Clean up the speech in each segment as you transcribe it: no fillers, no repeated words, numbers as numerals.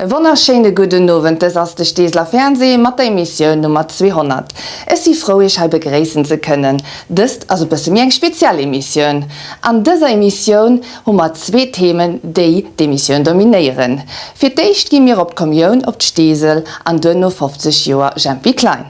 E wonnerschéine gudden Owend, dës ass de Steeseler Fernseh mat der Emissioun Nummer 200. Ech si frou iech hei begréissen ze kënnen. Dëst ass e bësse méi eng speziell Emissioun. An dëser Emissioun hu mer zwee Themen déi d'Emissioun dominéieren. Fir d'éischt gi mir op d'Kommioun op d'Steesel an duerno 50 Joer Jempy Klein.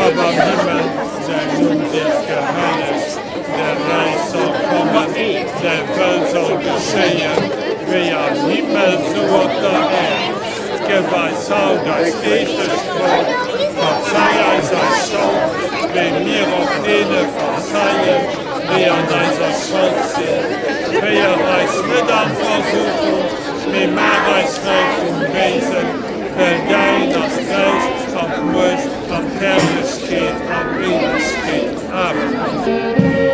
Awer nëmmen säin Numm dierf gehellegt, däi Räich soll kommen, däi Wëll soll geschéien, wéi am Himmel, sou op der Äerd. Gëff eis haut eist deeglecht Brout. Verzei eis eis Schold, wéi mir och deene verzeien, déi an eiser Schold sinn. Féier eis net an d'Versuchung, mee maach eis fräi vum Béisen, well däin ass d'Räich an d'Muecht an d'Herrlechkeet an Éiwegkeet. Amen.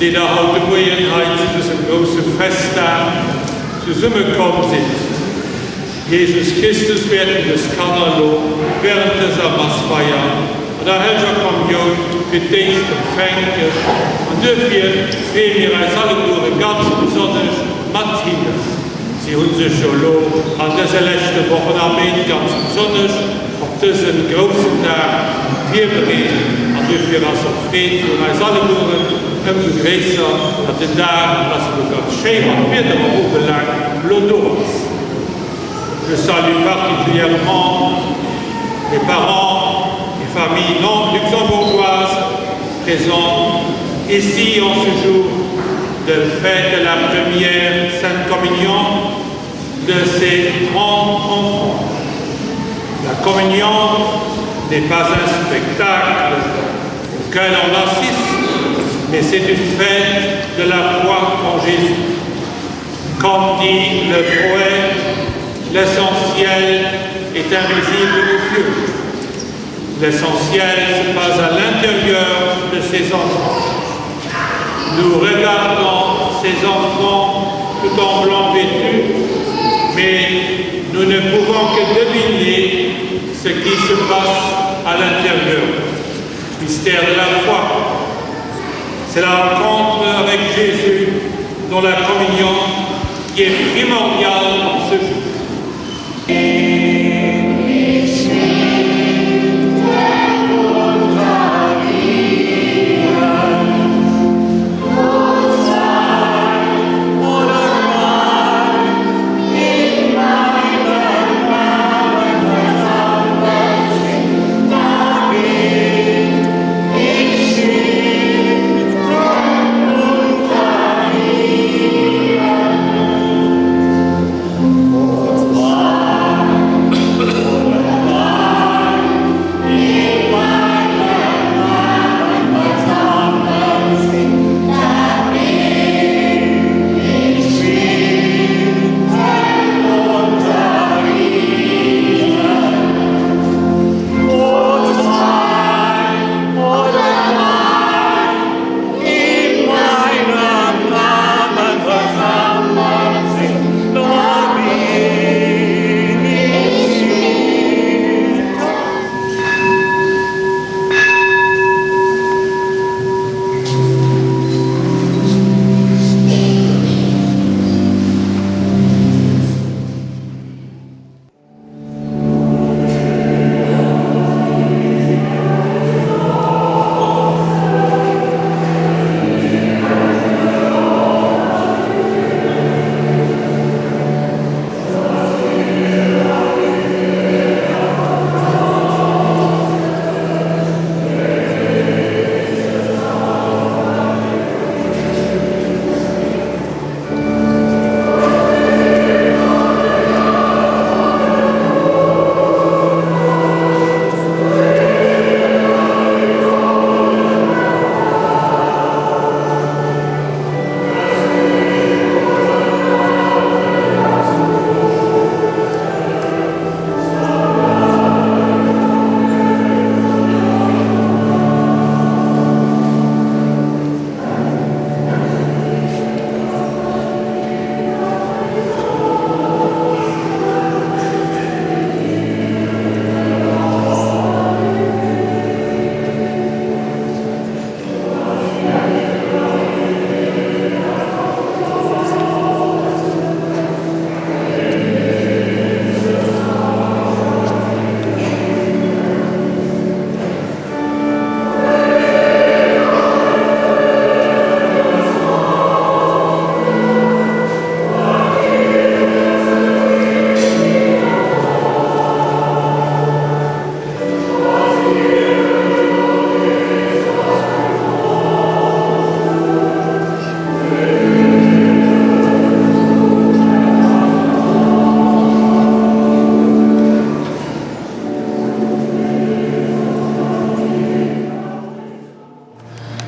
déi der haut de Moien hei zu dësem grousse Festdag zesummekomm sidd. Jesus Christus wäerten dës Kanner elo während dëser Massfeier an der Hellger Kommioun fir d'éischt empfänken an duerfir freeë mir eis alleguere ganz besonnesch mat hinnen. Si hu sech jo elo an dëse leschte Wochen a Méint ganz besonnesch op dëse groussen Dag virbereet an duerfir ass och d'Freed vun eis allegueren ëmsou gréisser, datt den Dag, an ass elo ganz schéi wat d'Wieder och ubelaangt, elo do ass. Je salue particulièrement les parents et familles non luxembourgeoises présents ici en ce jour de fête de la première Sainte Communion de ces 30 enfants. La communion n'est pas un spectacle auquel on assiste, mais c'est une fête de la foi en Jésus. Comme dit le poète, l'essentiel est invisible aux yeux. L'essentiel se passe à l'intérieur de ces enfants. Nous regardons ces enfants tout en blanc vêtus, mais nous ne pouvons que deviner ce qui se passe à l'intérieur. Mystère de la foi. C'est la rencontre avec Jésus dans la communion qui est primordiale en ce jour.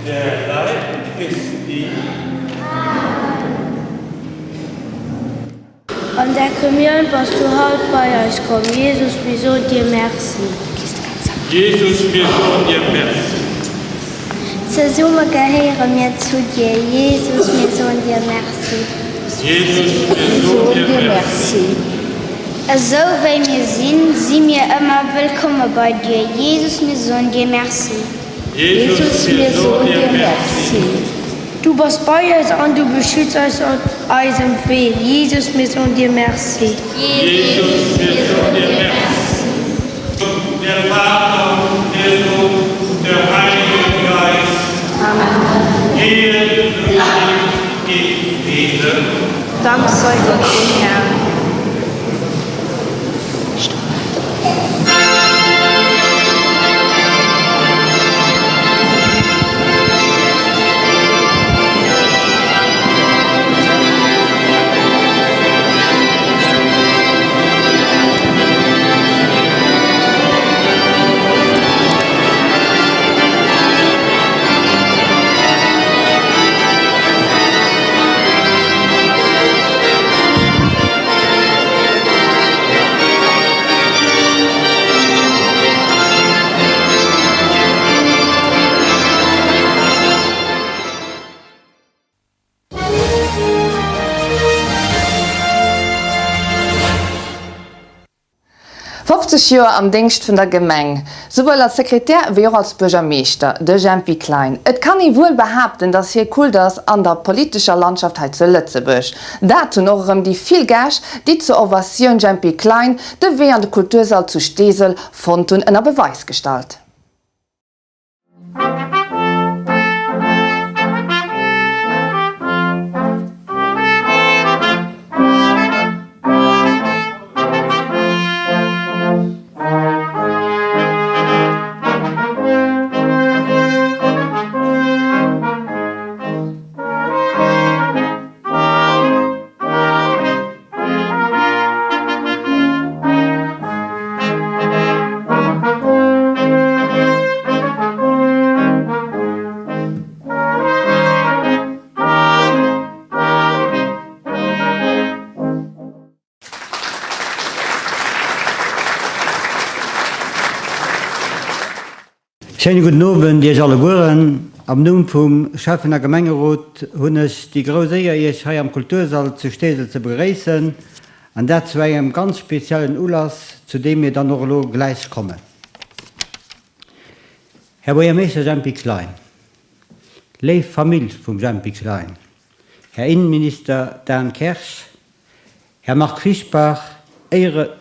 Der Leib Christi. An der Kommioun bass du haut bei eis komm, Jesus, mir soen dir Merci. Jesus, mir soen dir Merci. Zesumme gehéiere mir zu dir, Jesus, mir soen dir Merci. Jesus, mir soen dir Merci. Esou wéi mir sinn, si mir ëmmer wëllkomme bei dir, Jesus, mir soen dir Merci. Jesus, mir soen dir Merci. Du bass bei eis an du beschütz eis op eisem Wee, Jesus, mir soen dir Merci. Jesus, mir soen dir Merci. Der Vater, der Sohn, der Heilige Geist. Amen. Gehet dohin in Frieden. Dank sei Gott dem Herrn. 50 Joer am Déngscht vun der Gemeng, souwuel als Sekretär wéi och als Buergermeeschter, de Jempy Klein. Et kann ee wuel behaapten, datt hie Kult ass an der politescher Landschaft hei zu Lëtzebuerg. Dat hunn och erëm déi vill Gäscht, déi zur Ovatioun Jempy Klein de Wee an de Kultursall zu Steesel fonnt hunn, ënner Beweis gestallt. Schéine gudden Owend Iech allegueren. Am Numm vum Schäffen a Gemengerot hunn ech déi grouss Éier Iech hei am Kultursall zu Steesel ze begréissen, an dat zu engem ganz speziellen Ulass, zu deem mir dann och elo gläich kommen. Här Buergermeeschter Jempy Klein, léif Famill vum Jempy Klein, Här Innenminister Dan Kersch, Här Marc Fischbach, Éiere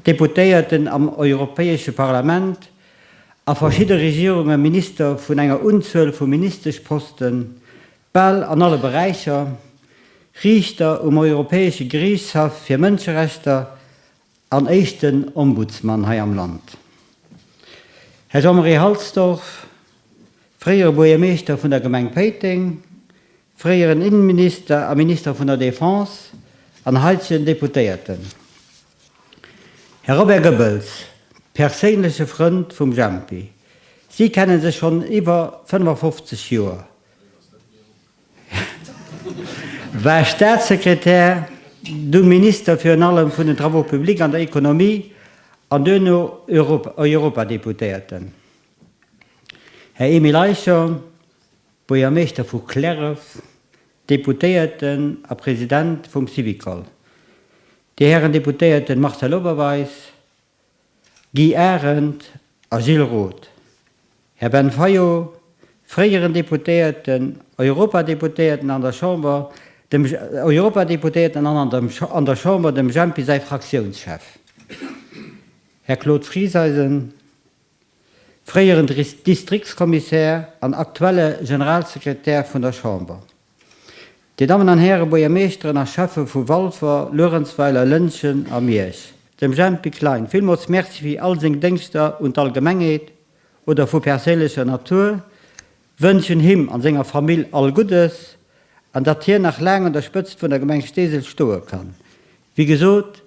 Deputéierten am Europäesche Parlament, a verschidde Regierunge Minister vun enger Unzuel vu Ministeschposten, bal an alle Beräicher, Riichter um Europäesche Geriichtshaff fir Mënscherechter an éischten Ombudsman hei am Land. Här Jean-Marie Halsdorf, fréiere Buergermeeschter vun der Gemeng Péiteng, fréieren Innenminister a Minister vun der Defense an haitegen Deputéierten. Här Robert Goebbels, perséinleche Frënd vum Jempy. Si kenne sech schonn iwwer 55 Joer. War Staatssekretär, du Minister virun allem vun den Travaux publics an der Ekonomie an duerno Europadeputéierten. Här Emile Eicher, Buergermeeschter vu Clärref, Deputéierten a President vum Syvicol. Dir Hären Deputéierten Marcel Oberweis, Guy Arendt a Gilles Roth, Här Ben Fayot, fréieren Deputéierten, Europadeputéierten an der Chamber, dem Europadeputéierten an an der Chamber, dem Jempy säi Fraktiounschef, Här Claude Frieseisen, fréieren Distriktskommissär an aktuelle Generalsekretär vun der Chamber. Dir Dammen an Häre Buergermeeschteren a Schäffe vu Walfer, Luerenzweiler, Lëntgen a Miersch, dem Jempy Klein villmools Merci fir all seng Déngschter un d'Allgemengheet oder vu perséinlecher Natur, wënschen him an senger Famill all Guddes an datt hien nach laang un der Spëtzt vun der Gemeng Steesel stoe kann. Wéi gesot,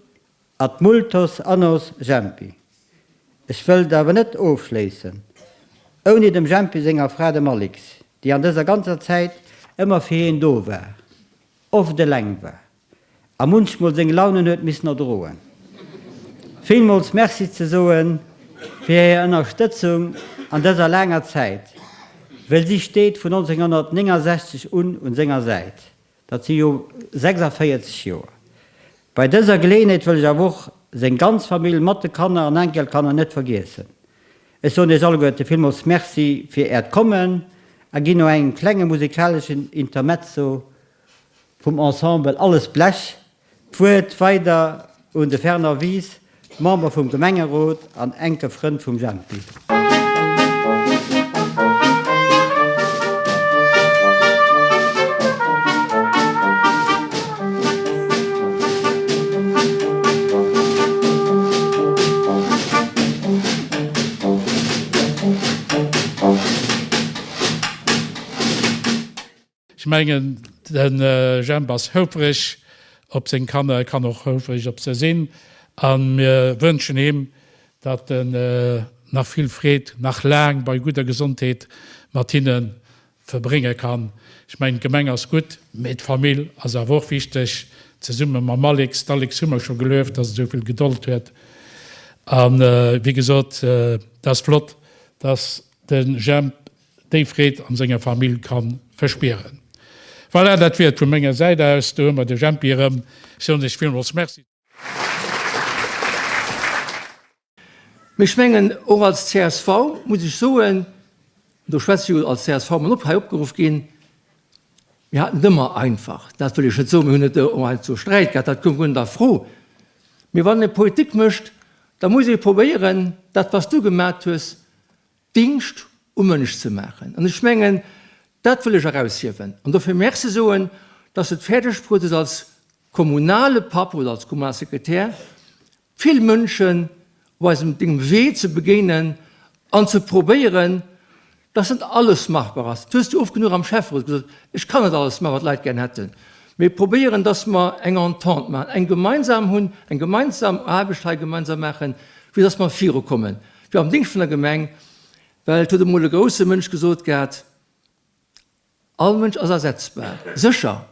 Ad multos annos, Jempy. Ech wëllt awer net ofschléissen, ouni dem Jempy senger Fra, dem Alix, déi an dëser ganzer Zäit ëmmer fir hien do war, oft eleng war a munchmol seng Launen huet missen erdroen, villmools Merci ze soen fir hir Ënnerstëtzung an dëser laanger Zäit. Well si steet vun 1969 un un senger Säit. Dat si jo 46 Joer. Bei dëser Geleeënheet wëll ech awer och seng ganz Famill mat de Kanner an Enkelkanner net vergiessen. Ech soen iech alleguerte villmools Merci fir äert Kommen a ginn no engem klenge musikaleschen Intermezzo vum Ensemble Alles Blech d'Wuert weider un de Fernand Wies, Member vum Gemengerot an enke Frënd vum Jempi. Ech mengen, de Jemp ass houfreg op seng Kanner, e kann och houfreg op se sinn a mir wënschen him, datt en nach vill Freed, nach laang bei gudder Gesondheet mat hinne verbrénge kann. Ech mengen, d'Gemeng ass gutt, mee d'Famill ass awer och wichteg, zesumme mam Alex. D'Alex hu mer scho gelueft, datt e sou vill Gedold huet. A wéi gesot, et ass flott, datt de Jemp déi Freed an senger Famill kann verspieren. Voilà, dat wier et vu menger Säit aus. Do hu mer de Jempi erëm. Ech soen iech villmools Merci. Mee ech mengen, och als csv muss ech soen, do schwätze ech jo als CSV-Mann op, hei opgeruff ginn, mir haten et ëmmer einfach, dat wëll ech net soen, mir hunn net och heiansdo Sträit gehat, dat koum guer net a Fro. Mee wann ee Politik mécht, da muss ee probéieren, dat wat s du gemat hues, Dingscht um Mënsch ze maachen. An ech mengen, dat wëll ech eraushiewen an dofir Merci soen, dass de et fäerdeg bruet hues als kommunale Papp oder als kommunale Sekretär vill Mënschen op eisem dengem Wee ze begéinen an ze probéieren, dass net alles machbar ass. Dat hues du oft genuch am Schäfferot gesot, ech kann net alles maachen, wat d'Leit gär hätten, mee probéieren, dass mer eng Entente maachen, eng gemeinsam hunn, eng gemeinsam Aarbecht hei gemeinsam maachen, fir dass mer virukommen. Fir am Déngscht vun der Gemeng, well et huet emol e grousse Mënsch gesot gehat, All Mënsch ass ersetzbar. Sécher,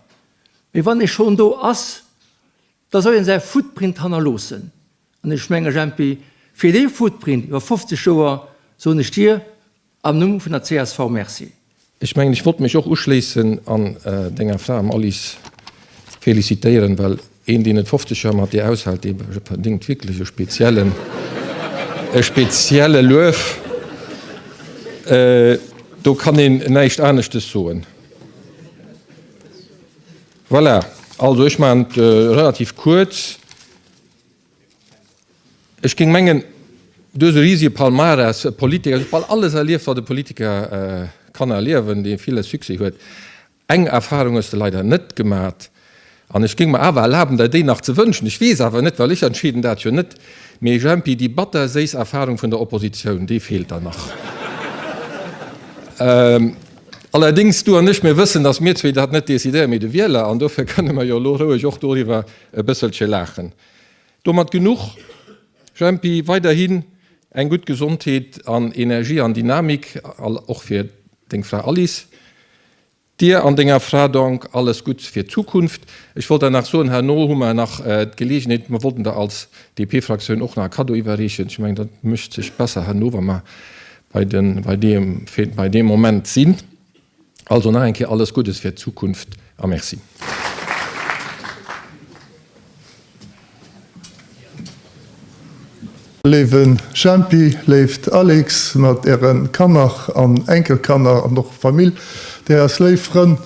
mee wann ee schonn do ass, da soll een säi Footprint hannerloossen. An ech menge Jempi, fir dee Footprint iwwer 50 Joer soen ech dir am Numm vun der csv Merci. Ech mengen, ech wollt mech och uschléissen an denger Fra, am Alice, félicitéieren, well een, deen et 50 Joer mat dir aushält, dee verdéngt wierklech e speziellen, e spezielle Luef. Do kann een näischt aneschtes soen. Voilà, also ech maachen et relativ kuerz. Ech géing mengen, du hues e risege Palmarès, e Politiker, huet bal alles erlieft, wat e Politiker kann erliewen, dee ville Succès huet. Eng Erfahrung hues de leider net gemat, an ech géing mer awer erlaben, der déi nach ze wënschen, ech weess awer net, well ech entscheeden dat jo net, mee Jempi, déi batterséiss Erfahrung vun der Oppositioun, déi feelt der nach. Allerdéngs, du an ech, mir wëssen, datt mir zwee dat net decidéieren, mee de Wieler, an dofir kënne mer jo elo roueg och doriwwer e bësselche laachen. Domat genuch, Jempi, weiderhin eng gutt Gesondheet an Energie an Dynamik, och fir deng Fra Alice. Dir an denger Fra donc alles Gutts fir d'Zukunft. Ech wollt der nach soen, herno hu mer nach d'Geleegenheet, mer wollten der als DP-Fraktioun och nach e Kaddo iwwerreechen. Ech mengen, dat mécht sech besser herno, wa mer bei deem, bei deem Moment sinn. Also nach eng Kéier alles Guddes fir d'Zukunft a Merci. Léiwe Jempi, léift Alix mat äre Kanner an Enkelkanner an och Famill, där eis léif Frënn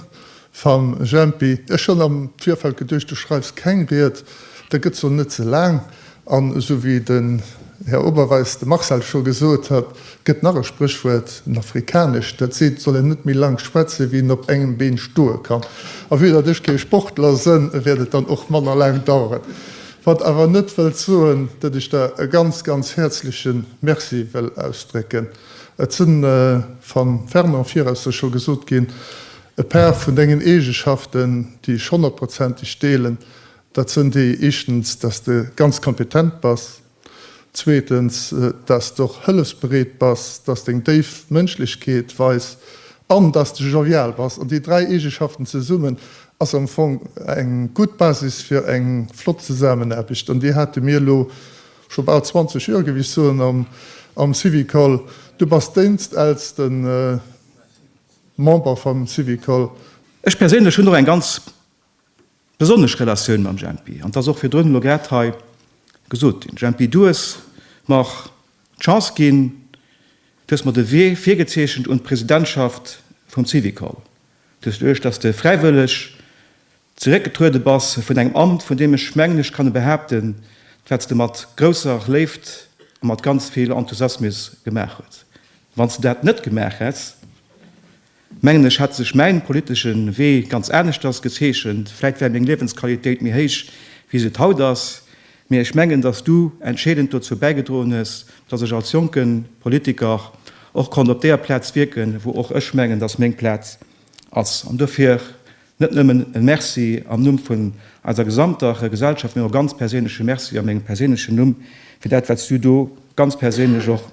vam Jempi. Ech hunn am Virfeld geduecht, du schreifs keng Ried, da gëtt se net ze laang. An esou wéi den Här Oberweis, de Marcel, scho gesot hat, gëtt nach e Spréchwuert, en afrikanescht, dat seet, et soll een net méi laang schwätzen, wéi een op engem Been stoe kann. A vue datt ech kee Sportler sënn, wäert et dann och manner laang daueren. Wat awer net wëllt soen, datt ech der e ganz, ganz häerzleche Merci wëll ausdrécken. Et sënn vam Fernand virausser scho gesot ginn, e paar vun dengen Eegeschaften, déi ech honnertprozenteg deelen, Dat sënn déi, éischtens, dass de ganz kompetent bass, zweetens, dass de och hëllefsbereet bass, dass deng déif Mënschlechkeet weis an dass de jovial bass. An déi 3 Eegeschaften zesummen ass am Fong eng gutt Basis fir eng flott Zesamenaarbecht. An déi hate mir elo scho bal 20 Joer, géif ech soen, am Syvicol. Du bass Dénstelsten. Member vam Syvicol. Ech perséinlech hunn och eng ganz besonnesch Relatioun mam Jempi, an 't ass och virdrun elo grad hei gesot ginn. Jempi, du hues mer d'Chance ginn, du hues mer de Wee virgezeechent un d'Presidentschaft vum Syvicol, duerch dass de fräiwëlleg zeréckgetruede bass vun engem Amt, vun deem ech mengen ech kann behaapten, wat s de mat grousser Léift a mat ganz vill Enthusiasmus gemaach hues. Wann s de dat net gemaach häss, mengen ech, hätt sech mäin politesche Wee ganz aneschters gezeechent. Vläit wär meng Liewensqualitéit méi héich, wéi se et haut ass. Mee ech mengen, dass du entscheedend dozou bäigedroen hues, dass ech als jonke Politiker och konnt op deeër Plaz wierken, wou och ech mengen, dass meng Plaz ass. An dofir Net nëmmen e Merci am Numm vun eiser gesamter Gesellschaft, mee och e ganz perséinleche Merci a mengem perséinlechen Numm fir dat, wat s du do ganz perséinlech och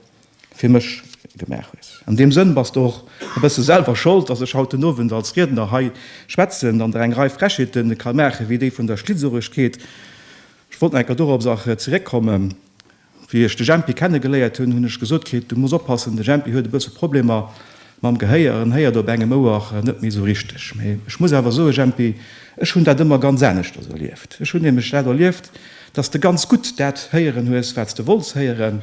fir mech gemaach hues. An deem Sënn bass de och e bësse selwer Schold, dass ech haut den Owend als Riedner hei schwätzen an der eng Rei Frechheete ka maachen, wéi déi vun der Schlittsouregkeet. Ech wollt nach eng Kéier dorops och zeréckkommen. Wéi ech de Jempi kennegeléiert hunn, hunn ech gesot kritt, du muss oppassen, de Jempi huet e bësse Problemer mam Gehéier, en héiert op engem Ouer net méi esou richteg. Mee ech muss awer soen, Jempi, ech hunn dat ëmmer ganz aneschters erlieft. Ech hunn nämlech dat erlieft, dass de ganz gutt dat héieren hues, wat s de wollts héieren,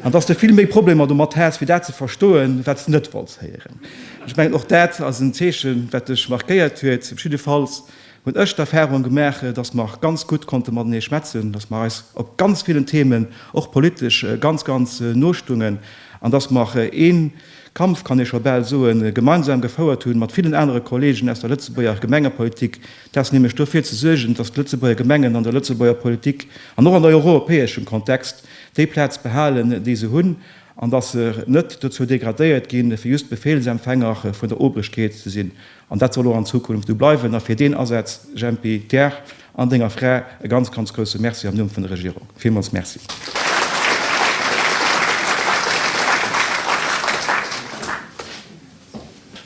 an dass de vill méi Problemer domat has, fir dat ze verstoen, wat s de net wollts héieren. Ech mengen, och dat ass en Zeechen, wat dech markéiert huet. Op jiddefalls hunn ech d'Erfahrung gemaach, dass mer ganz gutt konnte matenee schwätzen, dass mer eis op ganz villen Themen, och politesch, ganz, ganz no stungen an dass mer ee Kampf, kann ee scho bal soen, gemeinsam gefouert hunn mat villen anere Kollegen aus der Lëtzebuerger Gemengepolitik, dat ass nämlech dofir ze suergen, dass d'Lëtzebuerger Gemengen an der Lëtzebuerger Politik an och an europäeschem Kontext déi Plaz behalen, déi se hunn, an dass se net dozou degradéiert ginn, fir just Befehlsempfänger vun der Obrigkeet ze sinn. An dat soll och an Zukunft esou bleiwen. A fir deen Asaz, Jempy, Där an denger Fra e ganz, ganz grousse Merci am Numm vun der Regierung. Villmools Merci.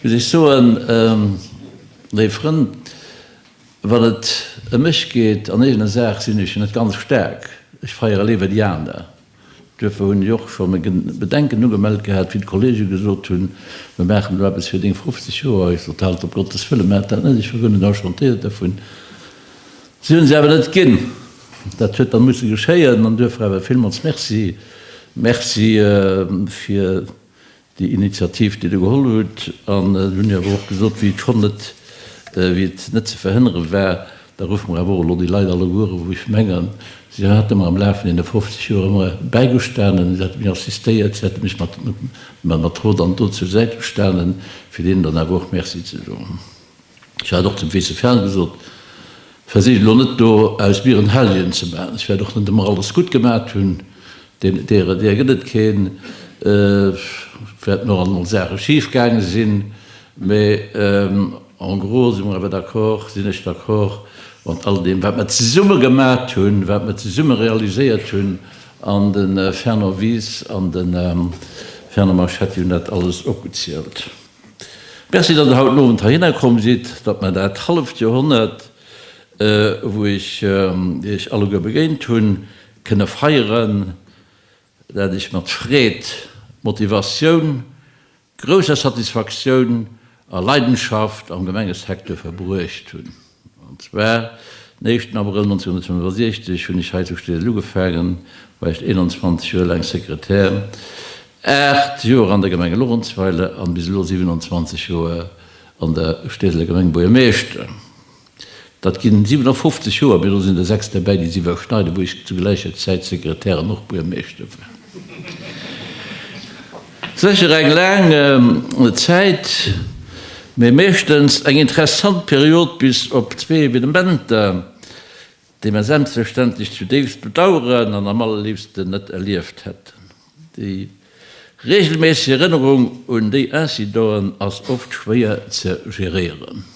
Muss ech soen, léif Frënn, wann et ëm mech geet, an eegener Saach sinn ech net ganz staark, ech feiere léiwer déi aner. Duerfir hunn ech och scho meng Bedenken ugemellt gehat, wéi d'Kollege gesot hunn, mir maachen elo eppes fir deng 50 Joer. Ech sot, Halt, op Gottes Wëlle maacht dat net, ech war guer net enchantéiert dervun. Si hunn se awer net ginn. Dat huet da musse geschéien an duerfir awer villmools Merci. Merci fir déi Initiativ, déi Der geholl hutt, an hunn jo awer och gesot, wéi et schonn net, wéi et net ze verhënnere war, da ruffe mer awer och elo déi Leit allegueren, wou ech mengen, si hate mer am Laf vun deene 50 Joer ëmmer bäigestanen, si hate mech assistéiert, si hate mech mat, mat Rot an Dot zur Säit gestanen, fir deenen dann awer och Merci ze soen. Ech hat och dem Vize Fern gesot, Versicht elo net do aus mir en Heljen ze maachen. Ech wäert och net ëmmer alles gutt gemat hunn, deeër deeër gëtt et keen. Et wäerten och alt mol Saache schif gaange sinn, mee en gros si mer awer d'accord, sinn ech d'accord mat all deem, wat mer zesumme gemat hunn, wat mer zesumme realiséiert hunn. An de Fernand Wies an de Fernand Marchetti hunn dat alles opgezielt. Merci, datt Der haut den Owend heihinner komm sidd, datt mer dat halleft Joerhonnert, wou ech Iech alleguer begéint hunn, kënne feieren, dat ech mat Freed, Motivatioun, grousser Satisfaktioun a Leidenschaft am Gemengesecteur verbruecht hunn. An zwar den éischten Abrëll 1965 hunn ech hei zu Steesel ugefaangen, war ech 21 Joer laang Sekretär, 8 Joer an der Gemeng Lorentzweiler an bis elo 27 Joer an der Steeseler Gemeng Buergermeeschter. Dat ginn 57 Joer, mee do sinn der 6 derbäi, déi sech iwwerschneiden, wou ech zu gläicher Zäit Sekretär an och Buergermeeschter war. Sécher eng laang Zäit, mee meeschtens eng interessant Period, bis op zwee Evenementer, déi mer selbstverständlech zudéifst bedauern an am allerléifsten net erlieft hätten. Déi regelméisseg Erënnerung un déi Incidenten ass oft schwéier ze geréieren.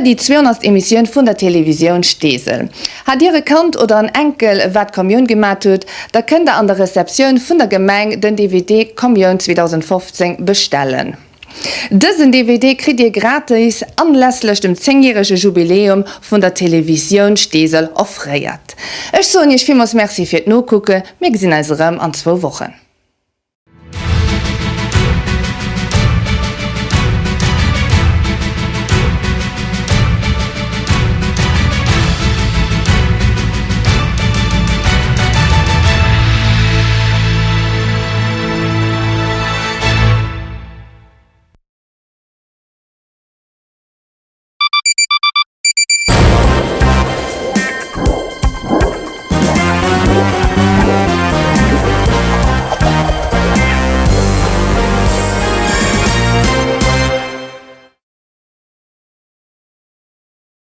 Iwwer déi 200. Emissioun vun der Televisioun Steesel. Hat Dir e Kand oder en Enkel wat Kommioun gemat huet, da kënnt der an der Receptioun vun der Gemeng den DVD Kommioun 2015 bestellen. Dësen DVD kritt Dir gratis anlässlech dem 10 järege Jubiläum vun der Televisioun Steesel offréiert. Ech soen Iech villmools Merci fir d'Nokucken, mir gesinn eis erëm an zwou Wochen.